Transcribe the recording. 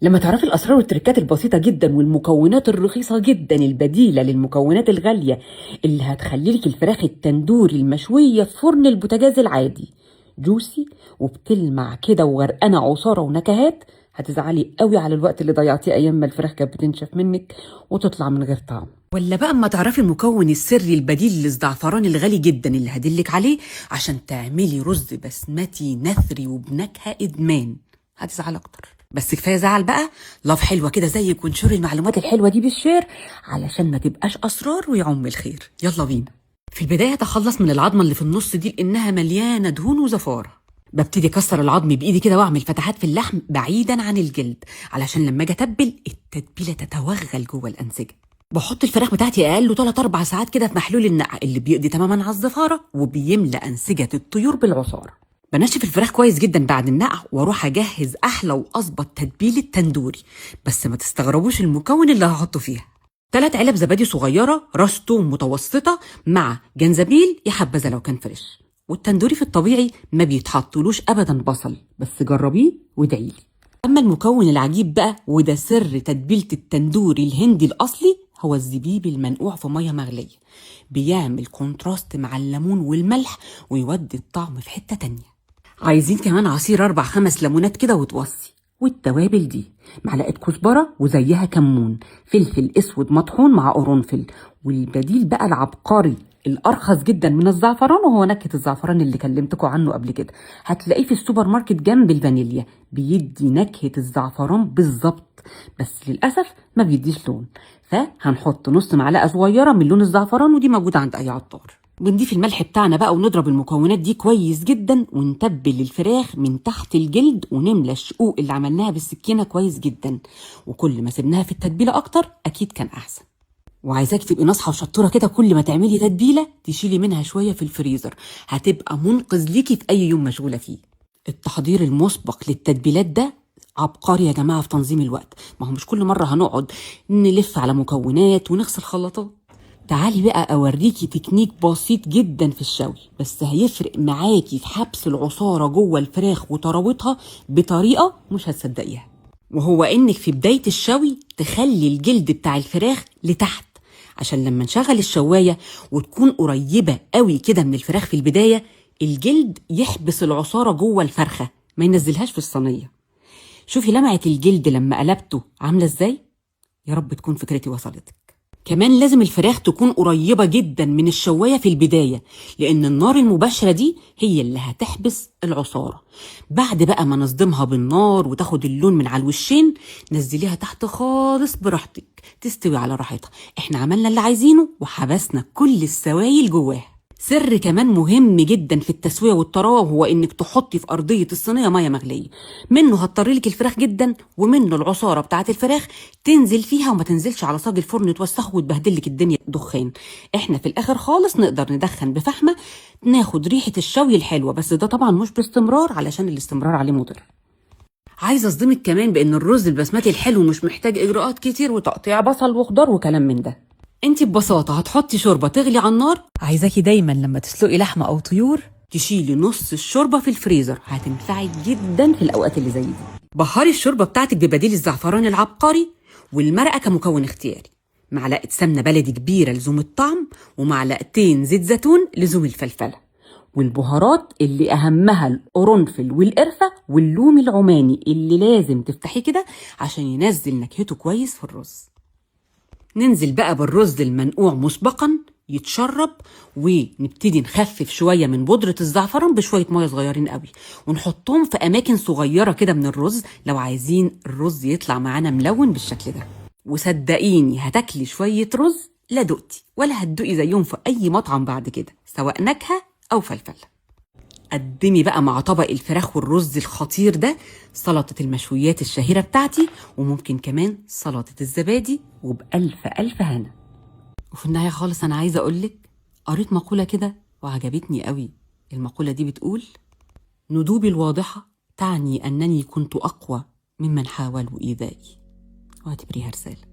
لما تعرفي الأسرار والتركات البسيطة جدا والمكونات الرخيصة جدا البديلة للمكونات الغالية اللي هتخليلك الفراخ التندوري المشوية في فرن البوتاجاز العادي juicy وبتلمع كده وغرقانة عصارة ونكهات، هتزعلي قوي على الوقت اللي ضيعتيه أيام ما الفراخ كانت بتنشف منك وتطلع من غير طعم. ولا بقى اما تعرفي المكون السري البديل للزعفران الغالي جدا اللي هدلك عليه عشان تعملي رز بسمتي نثري وبنكهة إدمان، هتزعل أكتر. بس كفاية زعل بقى، love حلوة كده زيك وانشري المعلومات الحلوة دي بال share علشان ما تبقاش اسرار ويعم الخير. يلا بينا. في البداية اتخلص من العظمة اللي في النص دي لانها مليانة دهون وزفاره. ببتدي اكسر العظم بايدي كده واعمل فتحات في اللحم بعيدا عن الجلد علشان لما اجي اتبل التتبيله تتوغل جوه الانسجة. بحط الفراخ بتاعتي اقل 3-4 ساعات كده في محلول النقع اللي بيقضي تماما على الزفاره وبيملى انسجة الطيور بالعصاره. بنشف الفراخ كويس جدا بعد النقع واروح اجهز احلى واظبط تتبيله تندوري، بس ما تستغربوش المكون اللي هحطه فيها. 3 علب زبادي صغيرة، راس توم متوسطه مع جنزبيل يا حبذا لو كان fresh. والتندوري في الطبيعي ما بيتحطلوش ابدا بصل، بس جربيه وادعيلي. اما المكون العجيب بقى وده سر تتبيله التندوري الهندي الاصلي هو الزبيب المنقوع في مية مغليه، بيعمل contrast مع الليمون والملح ويودي الطعم في حتة تانية. عايزين كمان عصير 4-5 ليمونات كده وتوصي. والتوابل دي معلقة كزبرة وزيها كمون، فلفل اسود مطحون مع قرنفل، والبديل بقى العبقري الارخص جدا من الزعفران وهو نكهة الزعفران اللي كلمتكم عنه قبل كده، هتلاقيه في السوبر ماركت جنب الفانيليا، بيدي نكهة الزعفران بالظبط بس للأسف ما بيديش لون، فهنحط نص معلقة صغيرة من لون الزعفران ودي موجودة عند أي عطار. بنضيف الملح بتاعنا بقى ونضرب المكونات دي كويس جدا ونتبل الفراخ من تحت الجلد ونملى الشقوق اللي عملناها بالسكينة كويس جدا، وكل ما سيبناها في التتبيلة أكتر أكيد كان أحسن. وعايزاك تبقي ناصحة وشطورة كده، كل ما تعملي تتبيلة تشيلي منها شوية في الفريزر، هتبقى منقذ ليكي في أي يوم مشغولة فيه. التحضير المسبق للتتبيلات ده عبقري يا جماعة في تنظيم الوقت، ما هو مش كل مرة هنقعد نلف على مكونات ونغسل خلاطات. تعالي بقى اوريكي تكنيك بسيط جدا في الشوي بس هيفرق معاكي في حبس العصارة جوه الفراخ وطراوتها بطريقة مش هتصدقيها، وهو انك في بداية الشوي تخلي الجلد بتاع الفراخ لتحت عشان لما نشغل الشواية وتكون قريبة قوي كده من الفراخ في البداية الجلد يحبس العصارة جوه الفرخة ما ينزلهاش في الصينية. شوفي لمعة الجلد لما قلبته عاملة ازاي. يا رب تكون فكرتي وصلتك. كمان لازم الفراخ تكون قريبة جدا من الشواية في البداية لأن النار المباشرة دي هي اللي هتحبس العصارة. بعد بقى ما نصدمها بالنار وتاخد اللون من على الوشين نزليها تحت خالص براحتك تستوي على راحتها. احنا عملنا اللي عايزينه وحبسنا كل السوائل جواها. سر كمان مهم جدا في التسوية والطراوة وهو انك تحطي في ارضية الصينية مية مغلية، منه هتطري لك الفراخ جدا ومنه العصارة بتاعت الفراخ تنزل فيها وما تنزلش على صاج الفرن توسخه وتبهدل لك الدنيا دخان. احنا في الاخر خالص نقدر ندخن بفحمة ناخد ريحة الشوي الحلوة، بس ده طبعا مش باستمرار علشان الاستمرار عليه مضر. عايزة اصدمك كمان بان الرز البسمتي الحلو مش محتاج اجراءات كتير وتقطيع بصل وخضار وكلام من ده. انت ببساطة هتحطي شوربة تغلي على النار. عايزاكي دايما لما تسلقي لحمة او طيور تشيلي نص الشوربة في الفريزر، هتنفعك جدا في الاوقات اللي زي دي. بهري الشوربة بتاعتك ببديل الزعفران العبقري والمرقة كمكون اختياري، معلقة سمنة بلدي كبيرة لزوم الطعم، ومعلقتين زيت زيتون لزوم الفلفلة، والبهارات اللي اهمها القرنفل والقرفة واللوم العماني اللي لازم تفتحيه كده عشان ينزل نكهته كويس في الرز. ننزل بقى بالرز المنقوع مسبقا يتشرب، ونبتدي نخفف شوية من بودرة الزعفران بشوية مية صغيرين قوي، ونحطهم في أماكن صغيرة كده من الرز لو عايزين الرز يطلع معانا ملون بالشكل ده. وصدقيني هتاكلي شوية رز لا دقتي ولا هتدوقي زيهم في أي مطعم بعد كده، سواء نكهة أو فلفلة. قدمي بقى مع طبق الفراخ والرز الخطير ده سلطة المشويات الشهيرة بتاعتي، وممكن كمان سلطة الزبادي، وبألف ألف هنا. وفي النهاية خالص أنا عايزة أقولك قريت مقولة كده وعجبتني قوي. المقولة دي بتقول: ندوبي الواضحة تعني أنني كنت أقوى ممن حاولوا إيذائي. واعتبريها رسالة.